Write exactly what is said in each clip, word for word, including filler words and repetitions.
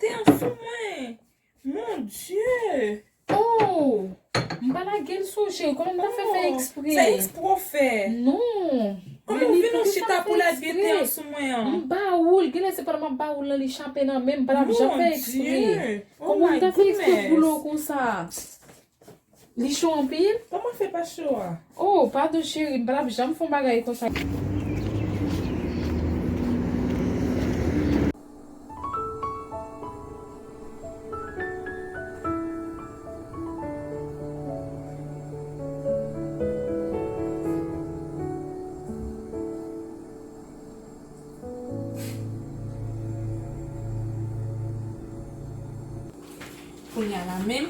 Te an sou mwen. Mon Dieu. Oh! M pa lage l sou, cheri. Kòman m ta fè fè eksprè? Se eksprè w fè. Non. Kòman w vin ou chita pou lage te an sou mwen an? M ba ou l. Genlè se pandan m ap ba ou l lan li chape nan men m. M pa t ap janm fè eksprè. Kòman m ta fè eksprè pou l konsa? Li cho anpil? Kòman fè pa cho a? Oh, padon cheri, m pa t ap janm fè yon bagay konsa. Kounye a la menm,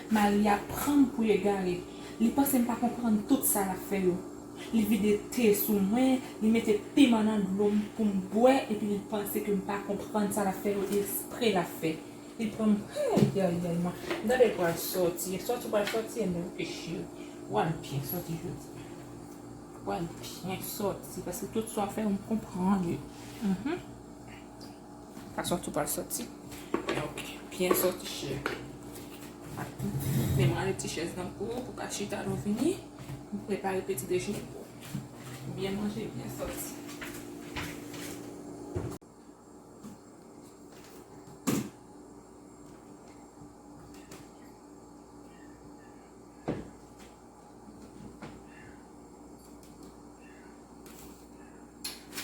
mari a pran m pou egare. Li panse m pa konprann tout sa l ap fè yo. Li vide te sou mwen, li mete piman nan dlo m pou m bwè, epi li panse ke m pa konprann sa l ap fè yo, espre l ap fè. Li pran m, ayayay, man. Gade pral sòti, sòti pral sòti, men ou peche. W al byen sòti jodi. W al byen sòti, paske tout sa w fè yo, m konprann yo. Mhm. Ka sòti w pral sòti. Ok, byen sòti, cheri. Men m rale ti chèz nan pou ou, pou ka chita lè w vini. M prepare peti dejene pou ou. Byen manje, byen sòti.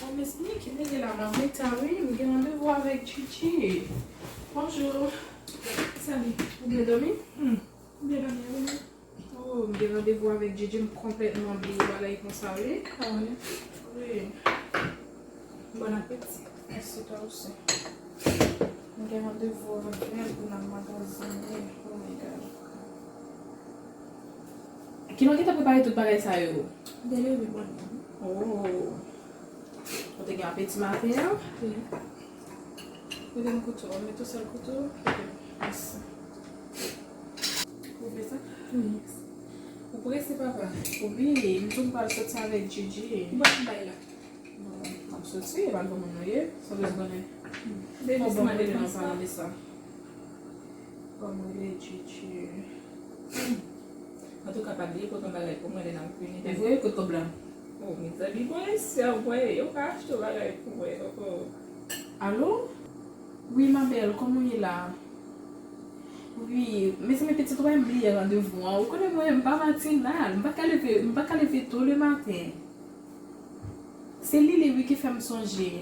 Bon, mezanmi, ki nèg la m an reta, wi. M gen randevou avèk Gigi. Bonjou. Salut. Ou byen dòmi? Hmm. Byen dòmi, wi. Oh, m gen randevou avèk Gigi, m konplètman bliye bagay konsa, wi. Ah, wi. Wi. Bon apeti. Mèsi, toi aussi. M gen randevou avèk Ven pou n al magazinen. Oh my God. Kilè w gentan prepare tout bagay sa yo? M te leve bonè. Oh. Ou te gen apeti maten an? Wi. Mete m kouto, mete yon sèl kouto. Ok, mèsi. Ou vle sa? Wi. Ou prese, papa? Wi, m di w m pral soti avèk Gigi. Bon, bay la. Bon, m ap soti, e pa granmoun nou ye, sa w bezwen konnen. Baby, bon, mande nou pale de sa. Kòm rele Gigi. Antouka, pa bliye pote yon bagay pou mwen lè n ap vini. Ou voye kote kòb la? Oh, mezanmi, bon, e sè, ou voye, yo ka achte yon bagay pou mwen, oh, oh. Alo? Wi, ma belle, kòman w ye la? Wi, mezanmi, pitit, ou wè m bliye randevou an. Ou konnen mwen, m pa matinal, m pa ka leve, m pa ka leve to le maten. Se Lili, wi, ki fè m sonje.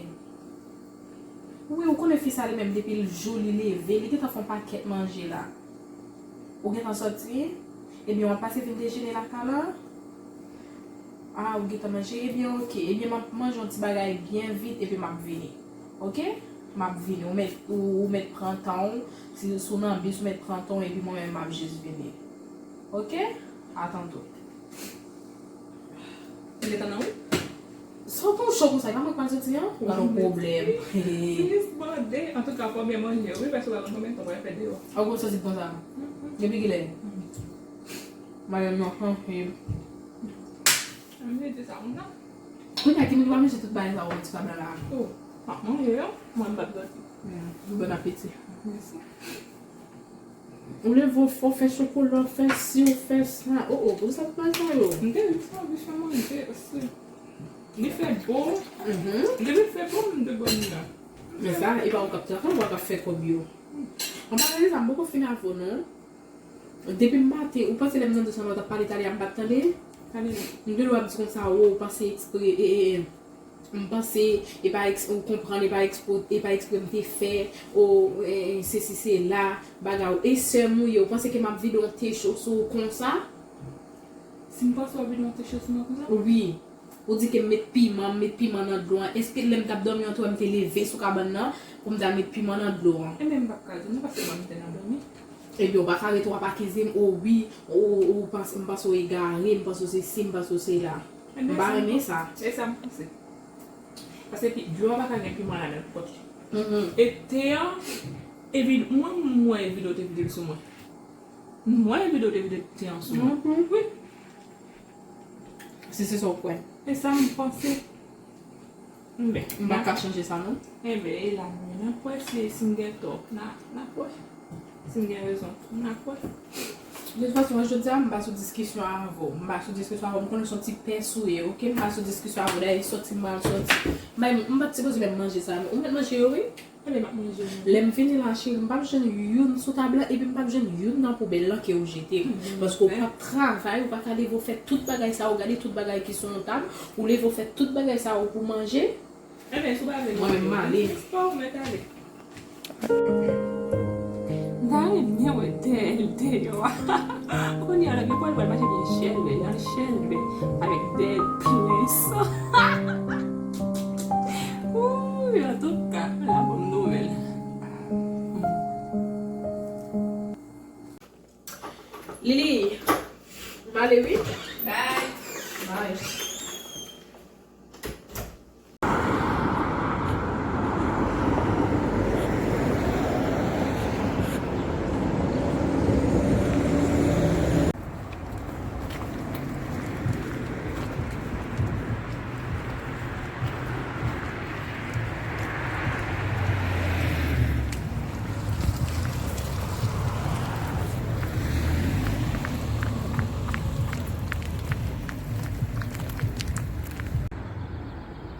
Wi, ou konnen fi sa li menm, depi l jou li leve, li gentan fè yon pakèt manje la. Ou gentan sòti? Ebyen, w ap pase vin dejene lakay la? Ah, ou gentan manje? Ebyen, oke. Ebyen, m ap manje yon ti bagay byen vit, epi m ap vini. Oke? M ap vini. Ou mèt, ou, ou mèt pran tan w. Si, si w nan bis, ou mèt pran tan w, epi mwen menm, m ap jis vini. Oke? A tanto. Ou gentan nan wout? Sa w pran cho konsa, e pa mwen k pral soti an? Ou gade yon pwoblèm. Plis bande. Antouka, fò w byen manje, wi, paske w pa konn konbyen tan w pral fè deyò. A, ou konn soti konsa? Mhm. Depi kilè? Mhm. Madanm nan sanse. M vle di sa konsa. Kounye a, ki moun ki va manje tout bagay sa yo, ti pa blan la? Oh, m ap manje yo, mwen m p ap dòmi. Hmm, bon apeti. Mèsi. Ou leve w fò, fè chokola, fè si, ou fè sa. Oh, oh, pou sa, pou sa yo. M te di sa, m te fè manje, paske li fè bon. Mhm. Depi l fè bon, m de bòn imè. Men sa, e pa ou k ap travay, ou k ap fè kòb yo. An palan de sa, m poko fin avè w, non. Depi m maten, ou panse lè m nan dous an, ou t ap pale talè a, m pa t tande? Tande. M tande w ap di konsa, oh, ou panse eksprè, e, e, e. M panse, e pa eks-, ou konprann, e pa ekspo-, e pa eksprè m te fè, o, e, e, sesi, sela, bagay ou. E sè m ou ye, ou panse ke m ap vide yon te cho sou ou konsa? Si m panse w ap vide yon te cho sou mwen konsa? Wi. Ou di ke m met piman, m met piman nan dlo an. Èske lè m t ap dòmi an tou, m te leve sou kabann nan pou m ta met piman nan dlo an? Ebyen, m p ap ka di w non, paske mwen m te nan dòmi. Ebyen, ou pa ka rete w ap akize m, o wi, o, o, ou panse, m panse w egare, m panse w sesi, m panse w sela. M pa renmen sa. E sa m panse. Paske pi, dlo a pa ka gen piman ladan l, pote. Mhm. E te an, epi mwen, m wè videyo te vide l sou mwen. M wè videyo te vide te an sou mwen. Mhm. Wi. Si se sa w kwè. E sa m panse. M pa ka chanje sa non. Enben, e la nou ye. N ap wè si, si m gen tò. N a, n ap wè. Si m gen rezon, n ap wè. De tout fason, jodi a, m pa sou diskisyon avè w. M pa sou diskisyon avè w. M konnen se yon ti pès ou ye, oke? M pa sou diskisyon avè w. Dayè, sòti m pral sòti. M pa, m pa t sipoze menm manje sa, men ou mèt manje yo, wi. Enben, m ap manje yo. Lè m vini la, cheri, m p ap jwenn youn sou tab la, epi m p ap jwenn youn nan poubèl lan ke ou jete. Paske ou p ap travay, ou pa ka leve w fè tout bagay sa yo, gade tout bagay ki sou yon tab, ou leve w fè tout bagay sa yo pou manje. Enben, si w pa vle manje, mwen menm m ale. Fò w mèt ale. M ta renmen wè dèyè l deyò a. Kounye a la, gen pral pral mache byen chèlbè, y al chèlbè avèk dèyè l plen san. Wouy, antouka, la bòn nouvèl. Lili, m ale wi. Bye. Bye.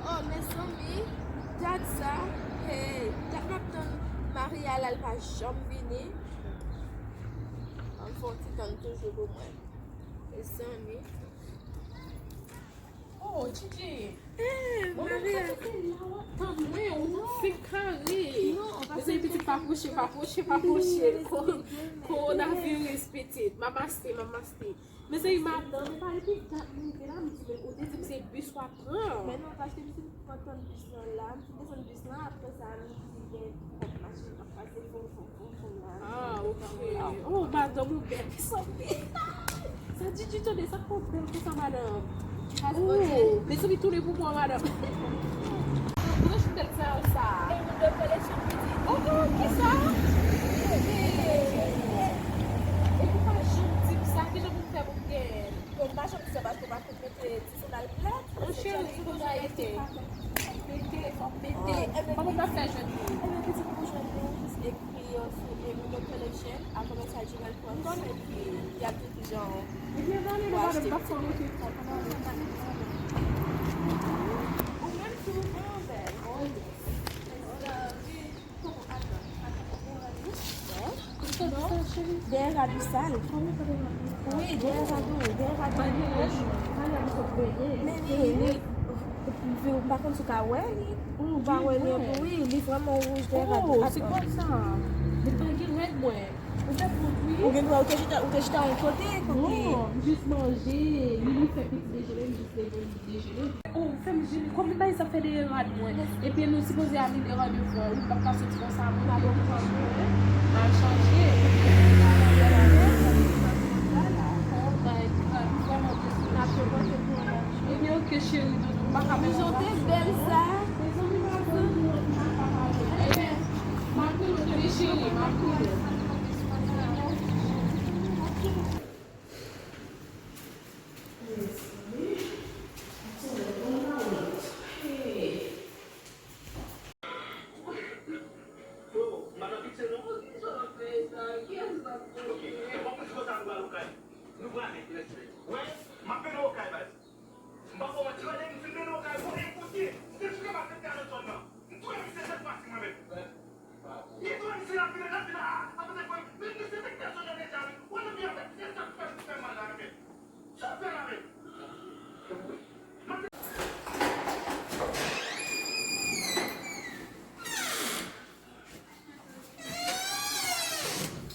Oh, mezanmi, dat sa. Hey, dat m ap tann Maria la, l pa janm vini. Ann fè yon ti tann toujou pou mwen. Mezanmi. Oh, Gigi. Eh, Maria. Mwen menm, sa te fè la w ap tann mwen, ou nan fenk kare. Non, ou pa fenk kare. Mezanmi, pitit, pa pwoche, pa pwoche, pa pwoche. Ko-, kowonaviris, pitit. M ap aste, m ap aste. Mezanmi, madanm, e pa depi dat m rive la, m di, men ou te di m se bis w ap pran. Men non, paske m fin pran tann bis lan la, m fin desann bis lan, apre sa, m di gen kòk machin k ap pase, fon, fon, fon, fon la. Ah, ok. Oh, madanm ou bèl, mezanmi. Sa Gigi tande, sa k fè w bèl konsa, madanm? Oh, mezanmi, tounen pou mwen, madanm. Branch bèl sa yo, sa. E nou de koleksyon pitit. Oh, oh, kisa? Epi pa janm di m sa, kijan pou m fè pou m genyen l? Bon, m pa janm di sa paske w pa konn mete ti sandal plat. Monchè, li konn rete. Mete, fò mete. Kòman w ap fè jwenn li? Ebyen, pitit, pou jwenn li, ou jis ekri yo sou Emundo Collection, arobase gmail point com, epi y ap di w kijan pou w achte pitit. Ou menm tou, oh, bèl. Oh, yes. Dèyè rad ou sal. Wi, dèyè rad ou, dèyè rad ou. Men li, li, m pa konn si w ka wè li. Ou pa wè li anpil, wi, li vrèman wouj dèyè rad ou. Oh, se konsa. Li pa gen règ mwen. Ou fè kont, wi. Ou gen dwa, ou te chita, ou te chita yon kote, kote. Non, m jis manje, li, li fè piti dejene, m jis leve, m dejene. Oh, fè m jene, kòm li bay sa fè dèyè rad mwen. Epi nou sipoze ale de randevou an, wi, m p ap ka soti konsa, mwen te pran mwen, m al chanje. Oh my God, m vrèman dezole. Ebyen, ok, cheri, doudou, m pa ka menm. Jan w te bèl sa. Mezanmi, m ap tann ou, m pa ka pale. Ebyen, m ap tann ou, tande, cheri, m ap tann ou. Mezanmi, yon solèy bon nan wont. Hey. Freo, m pa nan pitye non. Kiyès l ap voye? Ok, e bon, m di konsa nou pral Okay. Nou prale, respè. Wè, m ap mennen w Okay, baz. M pa ba w manti, lè m fin mennen w Okay, bon, e kote, m te jwe m ap fè nan zòn nan. M touye misye sèt fwa si mwen menm. Li touye misye, l ap vin, l ap vin a, a, a, a, men misye te kite zòn nan deja, wi. Ou wè nan byen avèk misye, sa k fè, fè mal la, men. Sa fè la, men.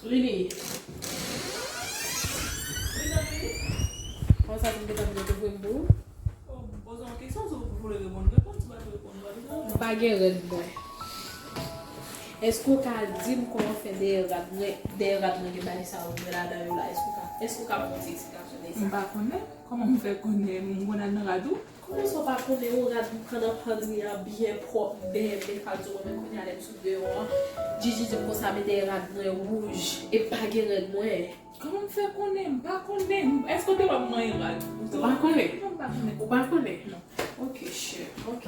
Lili. Wi, zanmi. Kòman sa vin gentan vin te voye m pou ou? Oh, m poze yon kesyon, si w vle reponn, reponn, si w pa vle reponn, pa reponn. M pa gen règ mwen. Èske w ka di m kòman fè dèyè rad mwen, dèyè rad mwen gen bagay sa yo mwen ladan yo la? Èske w ka, èske w ka fè yon ti eksplikasyon de sa? M pa konnen. Kòman m fè konnen m konn al nan rad ou? Kòman sa w pa konnen yon rad m pran nan pann li a byen pwòp, bèl, men kal di w wè men kounye a lè m sot deyò an, Gigi di m konsa men dèyè rad mwen wouj, e pa gen règ mwen. Kòman m fè konnen? M pa konnen. Èske w te wè m manyen rad? Ou pa konnen? Non, m pa konnen. Ou pa konnen? Non. Ok, chè. Ok.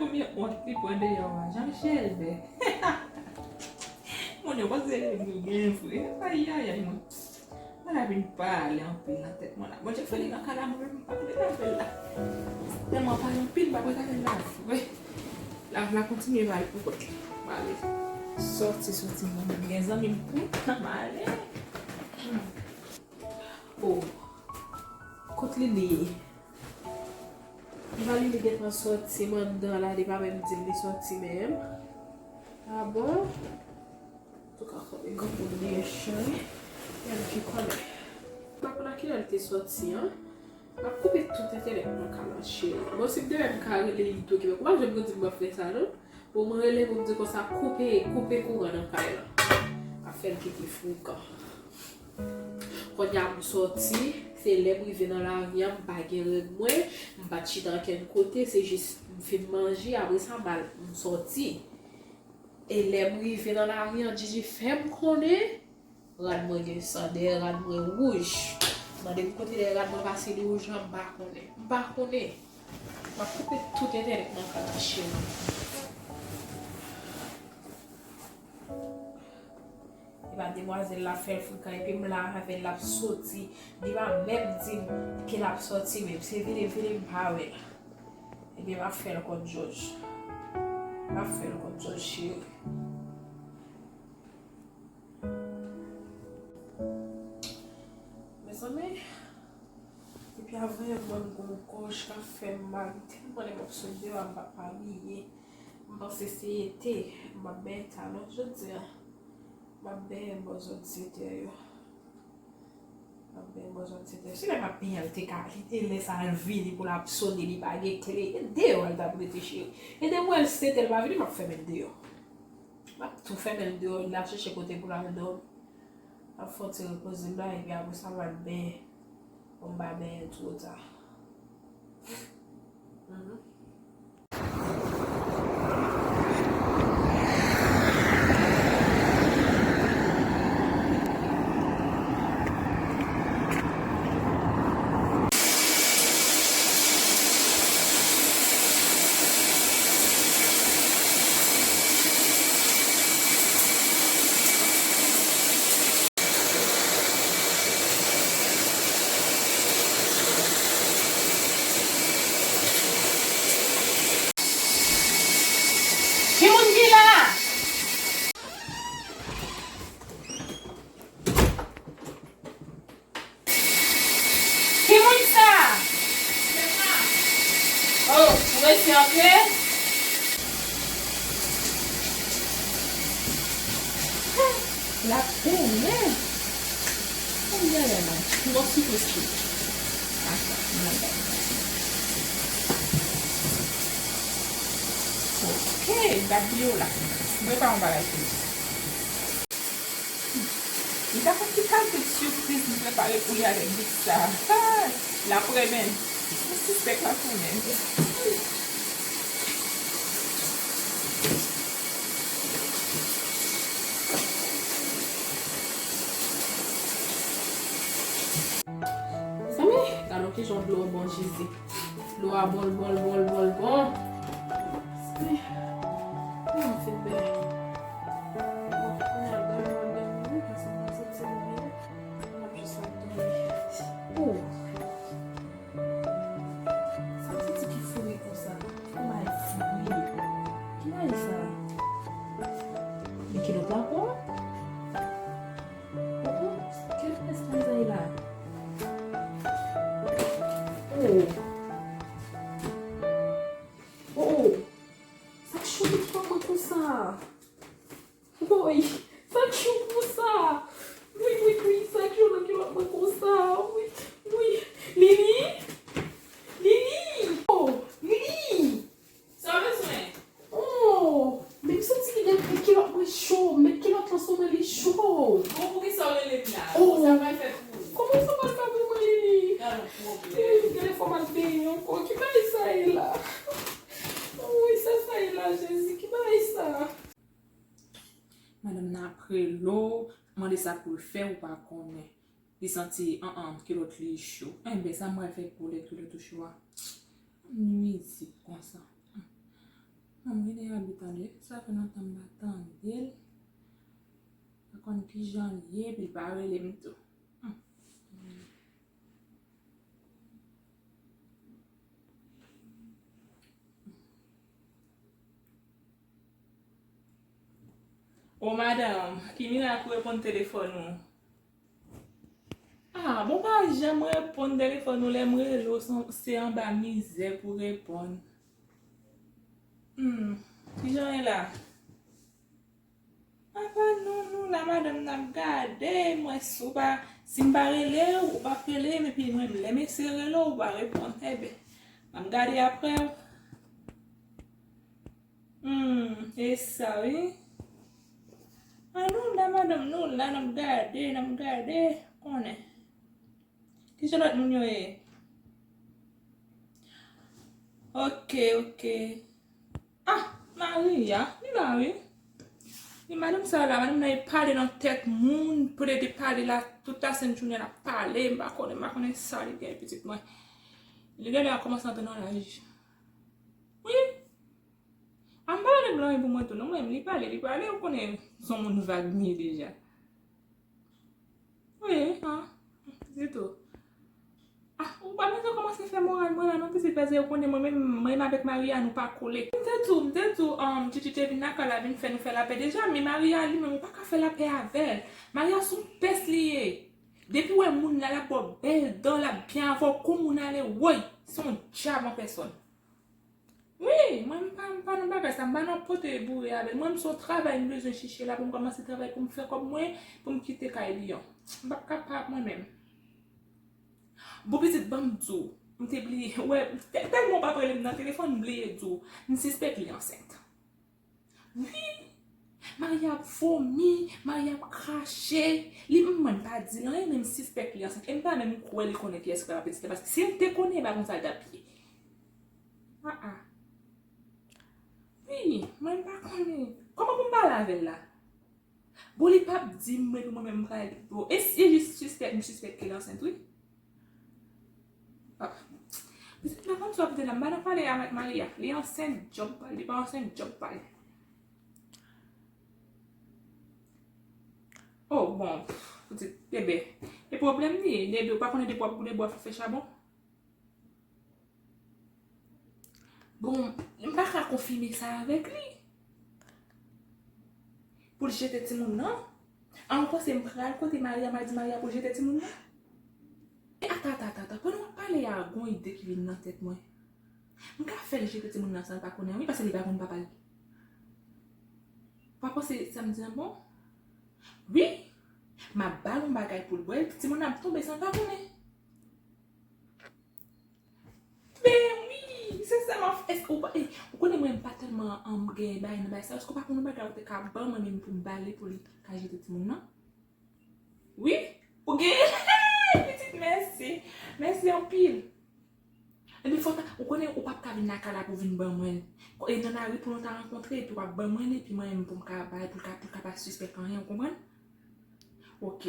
Premye wont li pran deyò a, Jean Chelbè. Moun yo panse li gen vre. Ayayay, mwen. Mwen la vin pale anpil nan tèt mwen la. Bondye fè li nan kay la, mwen menm m p ap ret avè l la. Tèlman pale anpil, m p ap ret avè l la vre. Lav la kontinye pale pou kòt li. M ale. Sòti, sòti, mwen menm gen zanmi m kontan, m ale. Hmm. Oh. Kot Lili ye? Li pa Lili gentan sòti, m anndan la, li pa menm di m li sòti menm. Ah bon? Antouka, konbyen granmoun li ye, cheri? Menm ki konnen. M pa konn a kilè li te sòti an. M ap koupe tout entènèt nan kay la, cheri. Bon, si m te wè m ka rele li tou, ki ou pa janm konn di m m ap fè sa, non? Pou mwen rele pou m di konsa, koupe, koupe kouran nan kay lan. Ap fè l kite foukan. Kounye a m sòti, se lè m rive nan lari a, m pa gen règ mwen, m pa t chita ankenn kote, se jis m fin manje, apre sa m al, m sòti. E lè m rive nan lari a, Djidji fè m konnen, rad mwen gen san, dèyè rad mwen wouj. Mande m kote dèyè rad mwen pase li wouj lan, m pa konnen. M pa konnen. M ap koupe tout entènèt nan kay la, cheri. Epa demwazèl la fè l foukan, epi m la avè l, l ap sòti. Li pa menm di m ke l ap sòti menm. Se vini, vini, m pa wè l. Ebyen, m ap fè l kòm jòj. M ap fè l kòm jòj, cheri. Mezanmi, depi avan yè m wè m gon gòj k ap fè m mal, m tèlman lè m ap sot deyò a, m p ap abiye. M panse se ete, m ap benyen talon jodi a. M ap benyen bò zòn sèt è yo. M ap benyen bò zòn sèt è. Si lè m ap benyen, l te ka, li te lè sa l vini pou l ap sone, li pa gen kle. E deyò a l t ap rete, cheri. E depi w wè l sèt è, l pa vini, m ap fèmen l deyò. M ap tou fèmen l deyò, l ap chèche kote pou l al dòmi. M ap fè yon ti repoze m la, epi apre sa, m al benyen. Pou m pa benyen twò ta. Mhm. Ki moun ki la? Ki moun sa? Oh, ou resi antre? L ap tounen. Ayayay, m ap gon sipriz pou li. Atann, m ap gade. Ok, gad videyo la. M prepare yon bagay pou li. Li ka konn ki kalite sipriz m prepare pou li avèk bis sa. L ap renmen. M sispèk l ap renmen. Mezanmi, gade kijan dlo an bon, Jezi. Dlo a bon, l bon, l bon, l bon, l bon. Mezanmi, kòman m fin bè? Bon, kounye a, dòmi, dòmi, wi, paske m pa santi m byen. M ap jis ap dòmi. Oh. Sa m santi ki foure konsa? Ki bagay foure? Ki bagay sa? Men kilòt la ankò? Oh, oh, kilòt sa ye la? Oh. Oh, oh. Sa k cho nan kilòt mwen konsa? Woy, sa k cho konsa? Wi, wi, wi, sa k cho nan kilòt mwen konsa? Wi, wi. Lili? Lili! Oh, Lili! Sa w bezwen? Oh, men m santi li gen kilòt mwen cho, men kilòt lan sou mwen li cho. Bon, poukisa w rele m la? Oh. Sa pral fè pou ou? Kòman sa pral fè pou mwen, Lili? Gade yon pwoblèm. Gade fò m al benyen ankò. Ki bagay sa ye la? Woy, sa sa ye la, Jezi? Ki bagay sa? Madanm nan ap rele w, mande sa pou l fè, ou pa konnen. Li santi, an, an, kilòt li cho. Enben, sa m pral fè pou lè kilòt ou cho a? Nwizib konsa. M vin abitye tande, sa fè lontan m pa tande l. Pa konn kijan l ye, epi l pa rele m tou. Hmm. O madanm, ki mirak ou reponn telefòn ou? Ah, bon, pa janm reponn telefòn ou, lè m rele w, se anba mizè pou reponn. Hmm, kijan w ye la? Apa nou, nou la, madanm, n ap gade, mwen, si w pa, si m pa rele w, ou p ap rele m, epi mwen, lè m eseye rele w, ou pa reponn. Enben, m ap gade apre w. Hmm, e sa, wi. Ah, nou la, madanm, nou la, n ap gade, n ap gade, konnen. Kijan lòt moun yo ye? Ok, ok. Ah, Maria, li la, wi. Li madanm sa la, madanm nan e pale nan tèt moun, plede pale la, tout la sent jounen l ap pale, m pa konnen, m pa konnen sa li gen pitit mwen. Li genlè a kòmanse antre nan laj. Wi. A m pa rele blan pou mwen tou, non, mwen, li pale, li pale, ou konnen, se yon moun vag m ye deja. Wi, an, ditou. Ah, ou pa bezwen kòmanse fè moral mwen la, non, pitit, paske ou konnen mwen menm, mwen menm avèk Maria, nou pa kole. M te di w, m te di w, um, Tchitchi te vin lakay la, vin fè nou fè lapè deja, men Maria, li menm, ou pa ka fè lapè avè l. Maria, se yon pès li ye. Depi w wè moun la, l ap ba w bèl dan, l ap byen avè w, kou moun ale, woy, se yon dyab an pèsòn. Wi, mwen m pa, m pa nan bagay sa, m pa nan pote boure avè l. Mwen m se yon travay m bezwen chèche la pou m kòmanse travay pou m fè kòb mwen, pou m kite kay li an. M p ap kapab mwen menm. Bon pitit, ban m di w, m te bliye, wè, tè-, tèlman w p ap rele m nan telefòn, m bliye di w, m sispèk li ansent. Wi, Maria ap vomi, Maria ap krache. Li, m, mwen m pa di l anyen, men m sispèk li ansent. E m pa menm kwè li konnen kiyès ki papa pitit la, paske si l te konnen, e pa konsa l t ap ye. Ah, ah. Wi, mwen m pa konnen. Kòman pou m pale avè l la? Bon, li p ap di m, epi mwen menm m pral, bon, e si jis sispèk, m sispèk ke l ansent, wi. Ah. Pitit nan konn sa w ap di la, m pa nan pale avèk Maria. Li ansent, djòb pa l, li pa ansent, djòb pa l. Oh, bon, pitit, bebe. E pwoblèm li ye, bebe, ou pa konnen depi w ap boule bwa, fè chabon? Bon, m pa ka konfime sa avèk li. Pou l jete timoun nan? An, ou panse m pral kote Maria, m al di Maria pou l jete timoun nan? Ata, ata, ata, ata. Pandan w ap pale a, gon ide ki vin nan tèt mwen. M ka fè l jete timoun nan san l pa konnen, wi, paske li pa konn papa l. W pa panse sa m di an bon? Wi, m ap ba l yon bagay pou l bwè, epi timoun nan ap tonbe san l pa konnen. Ben wi, sensèman, èske ou pa, eh, ou konnen mwen m pa tèlman, um, gen bagay nan bagay sa, èske ou pa konn yon bagay ou te ka ban mwen menm pou m ba li pou li ka jete timoun nan? Wi, ou gen, pitit, mèsi, mèsi anpil. Epi fò ta, ou konnen ou p ap ka vin lakay la pou vin ban mwen l. E nan lari pou nou ta rankontre, epi w ap ban mwen l, epi mwen menm pou m ka bay, pou l ka, pou l ka pa sispèk anyen, ou konprann? Ok.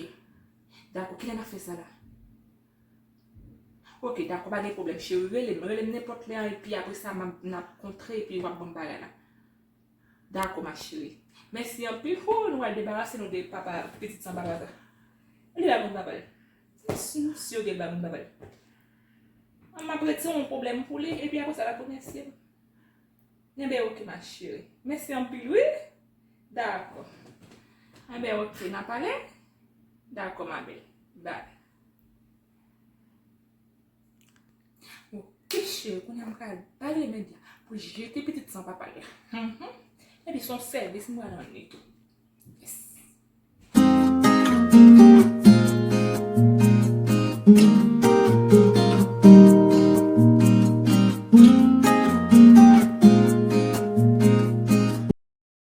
Dakò, kilè n ap fè sa la? Ok, dakò, pa gen pwoblèm, cheri. Rele m, rele m nenpòt lè, epi apre sa, m ap, n ap kontre, epi w ap ban m bagay la. Dakò, ma chérie. Mèsi anpil. Hoo, nou al debarase nou de papa, pitit san papa sa. Li pa konn papa l. M si, m si yo gen pa konn papa l. M ap retire yon pwoblèm pou li, epi apre sa, l ap remèsye m. Enben, ok, ma chérie. Mèsi anpil, wi. Dakò. Enben, ok, n a pale? Dakò, ma belle. Bye. Ok, cheri, kounye a m pral ba l remèd la pou l jete pitit san papa l la. Mhm. Epi se yon sèvis m pral rann li tou. Yes.